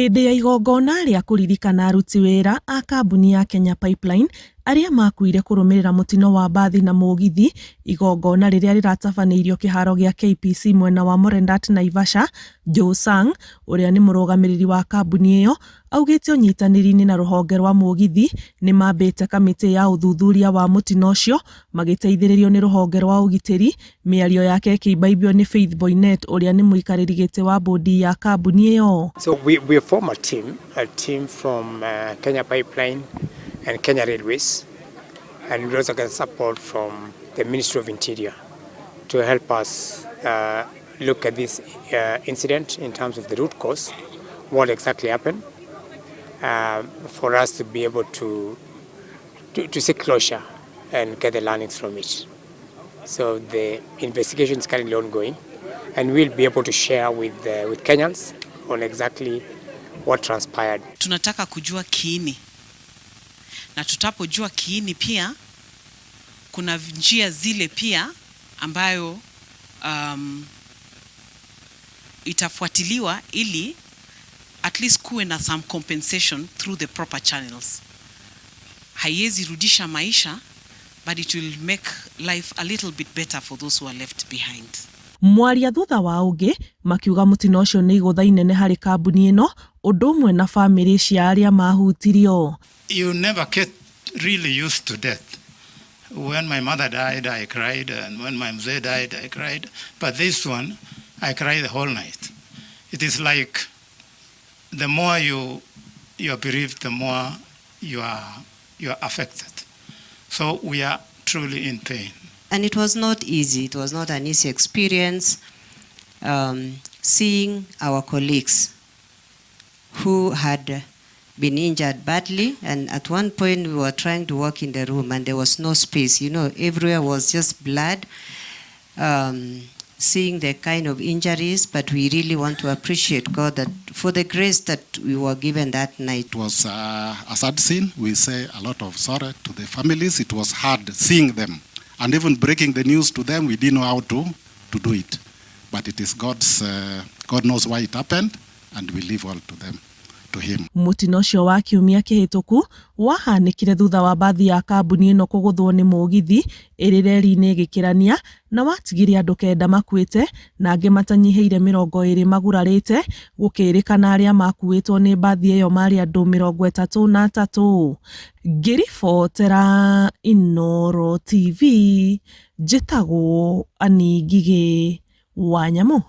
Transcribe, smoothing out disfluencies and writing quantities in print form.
Hĩndĩ ya igongona rĩa kũririkana aruti wĩra a kambuni ya Kenya Pipeline arĩa makuire kũrũmĩrĩra mũtino wa mbathi na mũgithi, igongona rĩrĩa rĩratabanĩirio kĩharo gĩa KPC mwena wa Morendat Naivasha, Joe Sang, ũrĩa nĩ mũrũgamĩrĩri wa kambuni ĩyo, augĩte ũnyitanĩri-inĩ na rũhonge rwa mũgithi nĩ mambĩte kamĩtĩ ya ũthuthuria wa mũtino ũcio magĩteithĩrĩrio nĩ rũhonge rwa ũgitĩri. Mĩario yake ĩkĩimbaimbio nĩ Faith Boinnet ũrĩa nĩ mũikarĩri gĩtĩ wa bũndi ya kambuni ĩyo. So we form a team from Kenya Pipeline and Kenya Railways, and we also get support from the Ministry of Interior to help us look at this incident in terms of the root cause, what exactly happened, for us to be able to seek closure and get the learnings from it. So the investigation is currently ongoing, and we'll be able to share with Kenyans on exactly what transpired. Tunataka kujua kiini, na tutapojua kiini pia kuna njia zile pia ambayo itafuatiliwa ili at least kuwe na some compensation through the proper channels. Haiwezi rudisha maisha, but it will make life a little bit better for those who are left behind. Mwaria thutha wa ũngĩ makiuga mũtino ũcio nĩ igũtha inene harĩ kambuni ĩno ũndũ ũmwe na bamĩrĩ cia arĩa mahutirio. You never get really used to death. When my mother died, I cried, and when my mzee died, I cried. But this one, I cried the whole night. It is like the more you are bereaved, the more you are affected. So we are truly in pain. And it was not easy. It was not an easy experience seeing our colleagues who had been injured badly. And at one point, we were trying to walk in the room and there was no space. Everywhere was just blood. Seeing the kind of injuries, but we really want to appreciate God that for the grace that we were given that night. It was a sad scene. We say a lot of sorry to the families. It was hard seeing them. And even breaking the news to them, we didn't know how to do it. But it is God knows why it happened, and we leave all to them, to him. Mũtino ũcio wa kiumia kĩhĩtũku wahanĩkire thutha wa mbathi ya kambuni ĩno kũgũthwo nĩ mũgithi ĩrĩ reri-inĩ ĩgĩkĩrania na watigire andũ kenda makuĩte na angĩ matanyihĩire 20 magurarĩte. Gũkĩrĩkana arĩa makuĩtwo nĩ mbathi ĩyo marĩ andũ 33. Ngĩribotera Inooro TV, njĩtagwo Annie Ngigĩ wa Nyamũ.